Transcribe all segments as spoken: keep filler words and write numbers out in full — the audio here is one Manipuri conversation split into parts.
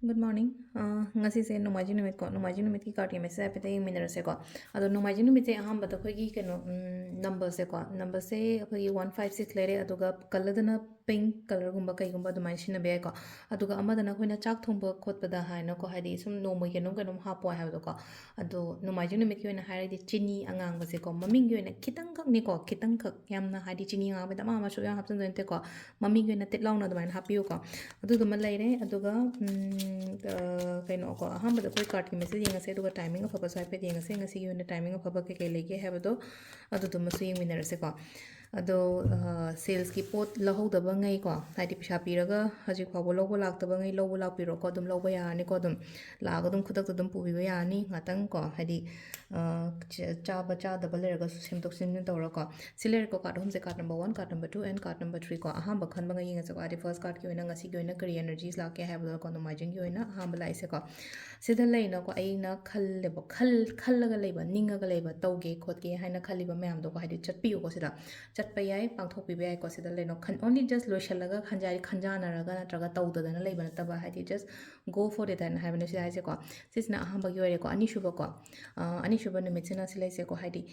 Good morning. ꯑ, ꯉꯁꯤꯁꯦ ꯅꯣꯡꯃꯥꯏꯖꯤꯡ ꯅꯨꯃꯤꯠꯀꯣ, ꯅꯣꯡꯃꯥꯏꯖꯤꯡ ꯅꯨꯃꯤꯠꯀꯤ card ꯀꯤ message ꯍꯥꯏꯐꯦꯠꯇ ꯌꯦꯡꯃꯤꯟꯅꯔꯁꯦꯀꯣ꯫ ꯑꯗꯣ ꯅꯣꯡꯃꯥꯏꯖꯤꯡ ꯅꯨꯃꯤꯠꯁꯦ ꯑꯍꯥꯟꯕꯗ ꯑꯩꯈꯣꯏꯒꯤ ꯀꯩꯅꯣ, ꯎꯝ, number ꯁꯦꯀꯣ, number ꯁꯦ ꯑꯩꯈꯣꯏꯒꯤ one five six ꯂꯩꯔꯦ, ꯑꯗꯨꯒ colour ꯗꯅ pink colour ꯒꯨꯝꯕ ꯀꯩꯒꯨꯝꯕ ꯑꯗꯨꯃꯥꯏꯅ ꯁꯤꯖꯤꯟꯅꯕ ꯌꯥꯏꯀꯣ꯫ ꯑꯗꯨꯒ ꯑꯃꯗꯅ ꯑꯩꯈꯣꯏꯅ ꯆꯥꯛ ꯊꯣꯡꯕ ꯈꯣꯠꯄꯗ ꯍꯥꯏꯅꯀꯣ, ꯍꯥꯏꯗꯤ ꯁꯨꯝ ꯅꯣꯡꯃꯒꯤ ꯀꯩꯅꯣꯝ ꯀꯩꯅꯣꯝ ꯍꯥꯞꯄꯣ ꯍꯥꯏꯕꯗꯣꯀꯣ꯫ ꯑꯗꯣ ꯅꯣꯡꯃꯥꯏꯖꯤꯡ ꯅꯨꯃꯤꯠꯀꯤ ꯑꯣꯏꯅ ꯍꯥꯏꯔꯗꯤ ꯆꯤꯅꯤ ꯑꯉꯥꯡꯕꯁꯦꯀꯣ, ꯃꯃꯤꯡꯒꯤ ꯑꯣꯏꯅ ꯈꯤꯇꯪꯈꯛꯅꯤꯀꯣ, ꯈꯤꯇꯪꯈꯛ, ꯌꯥꯝꯅ ꯍꯥꯏꯗꯤ ꯆꯤꯅꯤ ꯑꯉꯥꯡꯕ ꯗꯃꯥ ꯑꯃꯁꯨ ꯌꯥꯝ ꯍꯥꯞꯆꯤꯟꯗꯣꯏ ꯅꯠꯇꯦꯀꯣ, ꯃꯃꯤꯡꯒꯤ ꯑꯣꯏꯅ ꯇꯤꯠ ꯂꯥꯎꯅ ꯑꯗꯨꯃꯥꯏꯅ ꯍꯥꯞꯄꯤꯌꯨꯀꯣ꯫ ꯑꯗꯨꯗꯨꯃ ꯂꯩꯔꯦ꯫ ꯑꯗꯨꯒ, ꯎꯝ, ꯑ, ꯀꯩꯅꯣꯀꯣ, ꯑꯍꯥꯟꯕꯗ ꯑꯩꯈꯣꯏ card ꯀꯤ message ꯌꯦꯡꯉꯁꯦ, ꯑꯗꯨꯒ timing ꯑꯐꯕꯁꯨ ꯍꯥꯏꯐꯦꯠ ꯌꯦꯡꯉꯁꯦ, ꯉꯁꯤꯒꯤ ꯑꯣꯏꯅ timing ꯑꯐꯕ ꯀꯩꯀꯩ ꯂꯩꯒꯦ ꯍꯥꯏꯕꯗꯣ ꯑꯗꯨꯗꯨꯃꯁꯨ ꯌꯦꯡꯃꯤꯟꯅꯔꯁꯦꯀꯣ꯫ ꯑꯗꯣ, ꯑ, sales ꯀꯤ ꯄꯣꯠ ꯂꯧꯍꯧꯗꯕꯉꯩꯀꯣ, ꯍꯥꯏꯗꯤ ꯄꯩꯁꯥ ꯄꯤꯔꯒ ꯍꯧꯖꯤꯛ ꯐꯥꯎꯕ ꯂꯧꯕ ꯂꯥꯛꯇꯕꯉꯩ ꯂꯧꯕ ꯂꯥꯛꯄꯤꯔꯣꯀꯣ, ꯑꯗꯨꯝ ꯂꯧꯕ ꯌꯥꯔꯅꯤꯀꯣ, ꯑꯗꯨꯝ ꯂꯥꯛꯑꯒ ꯑꯗꯨꯝ ꯈꯨꯗꯛꯇ ꯑꯗꯨꯝ ꯄꯨꯕꯤꯕ ꯌꯥꯔꯅꯤ ꯉꯥꯛꯇꯪꯀꯣ, ꯍꯥꯏꯗꯤ, ꯑ, ꯆ-, ꯆꯥꯕ ꯆꯥꯗꯕ ꯂꯩꯔꯒꯁꯨ ꯁꯦꯝꯗꯣꯛ ꯁꯦꯝꯖꯤꯟ ꯇꯧꯔꯒꯀꯣ꯫ ꯁꯤ ꯂꯩꯔꯦꯀꯣ, card ꯑꯍꯨꯝꯁꯦ, card number one, card number two and card number three ꯀꯣ꯫ ꯑꯍꯥꯟꯕ ꯈꯟꯕꯉꯩ ꯌꯦꯡꯉꯁꯦꯀꯣ, ꯍꯥꯏꯗꯤ first card ꯀꯤ ꯑꯣꯏꯅ ꯉꯁꯤꯒꯤ ꯑꯣꯏꯅ ꯀꯔꯤ energies ꯂꯥꯛꯀꯦ ꯍꯥꯏꯕꯗꯣꯀꯣ, ꯅꯣꯡꯃꯥꯏꯖꯤꯡꯒꯤ ꯑꯣꯏꯅ ꯑꯍꯥꯟꯕ ꯂꯥꯛꯏꯁꯦꯀꯣ꯫ ꯁꯤꯗ ꯂꯩꯅꯀꯣ, ꯑꯩꯅ ꯈꯜꯂꯦꯕ, ꯈꯜ-, ꯈꯜꯂꯒ ꯂꯩꯕ, ꯅꯤꯡꯉꯒ ꯂꯩꯕ, ꯇꯧꯒꯦ ꯈꯣꯠꯀꯦ ꯍꯥꯏꯅ ꯈꯜꯂꯤꯕ ꯃꯌꯥꯝꯗꯣꯀꯣ, ꯍꯥꯏꯗꯤ ꯆꯠꯄꯤꯌꯨꯀꯣ, ꯁꯤꯗ ꯆꯠꯄ ꯌꯥꯏ, ꯄꯥꯡꯊꯣꯛꯄꯤꯕ ꯌꯥꯏꯀꯣ꯫ ꯁꯤꯗ ꯂꯩꯅꯣ, ꯈꯟ-, only just ꯂꯣꯏꯁꯤꯜꯂꯒ ꯈꯟꯖꯥꯏ-, ꯈꯟꯖꯥꯟꯅꯔꯒ ꯅꯠꯇ꯭ꯔꯒ ꯇꯧꯗꯗꯅ ꯂꯩꯕ ꯅꯠꯇꯕ, ꯍꯥꯏꯗꯤ just go for it ꯍꯥꯏꯅ ꯍꯥꯏꯕꯅꯦ ꯁꯤꯗ ꯍꯥꯏꯁꯦꯀꯣ꯫ ꯁꯤꯁꯤꯅ ꯑꯍꯥꯟꯕꯒꯤ ꯑꯣꯏꯔꯦꯀꯣ꯫ ꯑꯅꯤꯁꯨꯕꯀꯣ, ꯑ, ꯑꯅꯤꯁꯨꯕ ꯅꯨꯃꯤꯠꯁꯤꯅ ꯁꯤ ꯂꯩꯁꯦꯀꯣ, ꯍꯥꯏꯗꯤ,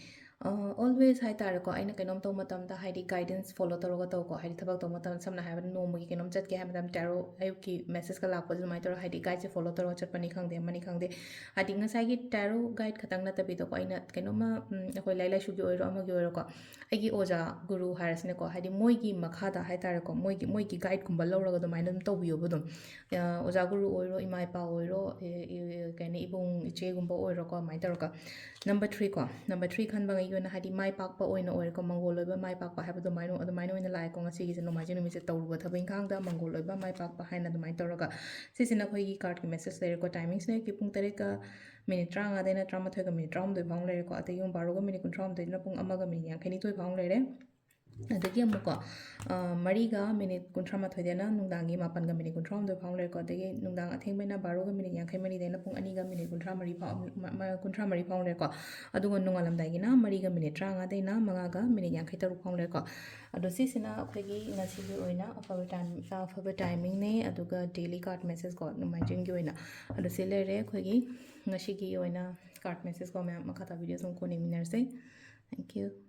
ꯑ, always ꯍꯥꯏꯇꯥꯔꯦꯀꯣ, ꯑꯩꯅ ꯀꯩꯅꯣꯝ ꯇꯧꯕ ꯃꯇꯝꯗ ꯍꯥꯏꯗꯤ guidance follow ꯇꯧꯔꯒ ꯇꯧꯀꯣ꯫ ꯍꯥꯏꯗꯤ ꯊꯕꯛ ꯇꯧꯕ ꯃꯇꯝꯗ, ꯁꯝꯅ ꯍꯥꯏꯔꯕꯗ ꯅꯣꯡꯃꯒꯤ ꯀꯩꯅꯣꯝ ꯆꯠꯀꯦ ꯍꯥꯏꯕ ꯃꯇꯝꯗ tarot ꯑꯌꯨꯛꯀꯤ message ꯀ ꯂꯥꯛꯄꯁꯦ ꯑꯗꯨꯃꯥꯏꯅ ꯇꯧꯔꯒ ꯍꯥꯏꯗꯤ guide ꯁꯦ follow ꯇꯧꯔꯒ ꯆꯠꯄꯅꯤ ꯈꯪꯗꯦ, ꯑꯃꯅꯤ ꯈꯪꯗꯦ, ꯍꯥꯏꯗꯤ ꯉꯁꯥꯏꯒꯤ tarot guide ꯈꯛꯇꯪ ꯅꯠꯇꯕꯤꯗꯀꯣ, ꯑꯩꯅ ꯀꯩꯅꯣꯝꯃ, ꯎꯝ, ꯑꯩꯈꯣꯏ ꯂꯥꯏꯔꯤꯛ ꯂꯥꯏꯁꯨꯒꯤ ꯑꯣꯏꯔꯣ, ꯑꯃꯒꯤ ꯑꯣꯏꯔꯣꯀꯣ, ꯑꯩꯒꯤ ꯑꯣꯖꯥ ꯒꯨꯔꯨ ꯍꯥꯏꯔꯁꯤꯅꯦꯀꯣ, ꯍꯥꯏꯗꯤ ꯃꯣꯏꯒꯤ ꯃꯈꯥꯗ ꯍꯥꯏꯇꯥꯔꯦꯀꯣ, ꯃꯣꯏꯒꯤ, ꯃꯣꯏꯒꯤ guide ꯀꯨꯝꯕ ꯂꯧꯔꯒ ꯑꯗꯨꯃꯥꯏꯅ ꯑꯗꯨꯝ ꯇꯧꯕꯤꯌꯣꯕ ꯑꯗꯨꯝ꯫ ꯑ, ꯑꯣꯖꯥ ꯒꯨꯔꯨ ꯑꯣꯏꯔꯣ, ꯏꯃꯥ ꯏꯄꯥ ꯑꯣꯏꯔꯣ, ꯑꯦ, ꯑꯦ, ꯀꯩ ꯍꯥꯏꯅꯤ, ꯏꯕꯨꯡ ꯏꯆꯦꯒꯨꯝꯕ ꯑꯣꯏꯔꯣꯀꯣ, ꯑꯗꯨꯃꯥꯏꯅ ꯇꯧꯔꯒ꯫ Number three ꯀꯣ, number three ꯈꯟꯕꯉꯩꯒꯤ ꯑꯣꯏꯅ ꯍꯥꯏꯗꯤ ꯃꯥꯏ ꯄꯥꯛꯄ ꯑꯣꯏꯅ ꯑꯣꯏꯔꯦꯀꯣ, ꯃꯪꯒꯣꯜ ꯑꯣꯏꯕ ꯃꯥꯏ ꯄꯥꯛꯄ ꯍꯥꯏꯕ ꯑꯗꯨꯃꯥꯏꯅ, ꯑꯗꯨꯃꯥꯏꯅ ꯑꯣꯏꯅ ꯂꯥꯛꯑꯦꯀꯣ ꯉꯁꯤꯒꯤꯁꯦ, ꯅꯣꯡꯃꯥꯏꯖꯤꯡ ꯅꯨꯃꯤꯠꯁꯦ ꯇꯧꯔꯨꯕ ꯊꯕꯛ ꯏꯪꯈꯥꯡꯗ ꯃꯪꯒꯣꯜ ꯑꯣꯏꯕ ꯃꯥꯏ ꯄꯥꯛꯄ ꯍꯥꯏꯅ ꯑꯗꯨꯃꯥꯏꯅ ꯇꯧꯔꯒ꯫ ꯁꯤꯁꯤꯅ ꯑꯩꯈꯣꯏꯒꯤ card ꯀꯤ message ꯂꯩꯔꯦꯀꯣ꯫ Timing ꯁꯤꯅ ꯑꯌꯨꯛꯀꯤ ꯄꯨꯡ ꯇꯔꯦꯠꯀ minute ꯇꯔꯥꯃꯉꯥꯗꯩꯅ ꯇꯔꯥꯃꯥꯊꯣꯏꯒ minute ꯇꯔꯥꯍꯨꯝꯗꯣꯏ ꯐꯥꯎ ꯂꯩꯔꯦꯀꯣ꯫ ꯑꯗꯒꯤ ꯄꯨꯡ ꯕꯥꯔꯣꯒ minute ꯀꯨꯟꯊ꯭ꯔꯥꯍꯨꯝꯗꯣꯏꯗꯩꯅ ꯄꯨꯡ ꯑꯃꯒ minute ꯌꯥꯡꯈꯩꯅꯤꯊꯣꯏ ꯐꯥꯎ ꯂꯩꯔꯦ꯫ ꯑꯗꯒꯤ ꯑꯃꯨꯛꯀꯣ, ꯑ, ꯃꯔꯤꯒ ꯃꯤꯅꯤꯠ ꯀꯨꯟꯊ꯭ꯔꯥ ꯃꯥꯊꯣꯏꯗꯩꯅ ꯅꯨꯡꯗꯥꯡꯒꯤ ꯃꯥꯄꯟꯒ ꯃꯤꯅꯤꯠ ꯀꯨꯟꯊ꯭ꯔꯥ ꯍꯨꯝꯗꯣꯏ ꯐꯥꯎ ꯂꯩꯔꯦꯀꯣ꯫ ꯑꯗꯒꯤ ꯅꯨꯡꯗꯥꯡ ꯑꯊꯦꯡꯕꯩꯅ ꯕꯥꯔꯣꯒ ꯃꯤꯅꯤꯠ ꯌꯥꯡꯈꯩ ꯃꯔꯤꯗꯩꯅ ꯄꯨꯡ ꯑꯅꯤꯒ ꯃꯤꯅꯤꯠ ꯀꯨꯟꯊ꯭ꯔꯥ ꯃꯔꯤ ꯐꯥꯎ, ꯃ-, ꯃ-, ꯀꯨꯟꯊ꯭ꯔꯥ ꯃꯔꯤ ꯐꯥꯎ ꯂꯩꯔꯦꯀꯣ꯫ ꯑꯗꯨꯒ ꯅꯣꯡꯉꯥꯜꯂꯝꯗꯥꯏꯒꯤꯅ ꯃꯔꯤꯒ ꯃꯤꯅꯤꯠ ꯇꯔꯥꯃꯉꯥꯗꯩꯅ ꯃꯉꯥꯒ ꯃꯤꯅꯤꯠ ꯌꯥꯡꯈꯩ ꯇꯔꯨꯛ ꯐꯥꯎ ꯂꯩꯔꯦꯀꯣ꯫ ꯑꯗꯣ ꯁꯤꯁꯤꯅ ꯑꯩꯈꯣꯏꯒꯤ ꯉꯁꯤꯒꯤ ꯑꯣꯏꯅ ꯑꯐꯕ time, ꯑꯐꯕ timingꯅꯦ꯫ ꯑꯗꯨꯒ daily card message ꯀꯣ, ꯅꯣꯡꯃꯥꯏꯖꯤꯡꯒꯤ ꯑꯣꯏꯅ꯫ ꯑꯗꯣ ꯁꯤ ꯂꯩꯔꯦ ꯑꯩꯈꯣꯏꯒꯤ ꯉꯁꯤꯒꯤ ꯑꯣꯏꯅ card message ꯀꯣ꯫ ꯃꯌꯥꯝ ꯃꯈꯥ ꯇꯥꯕ videoꯁꯨ ꯑꯃꯨꯛ ꯀꯣꯟꯅ ꯌꯦꯡꯃꯤꯟꯅꯔꯁꯦ꯫ Thank you꯫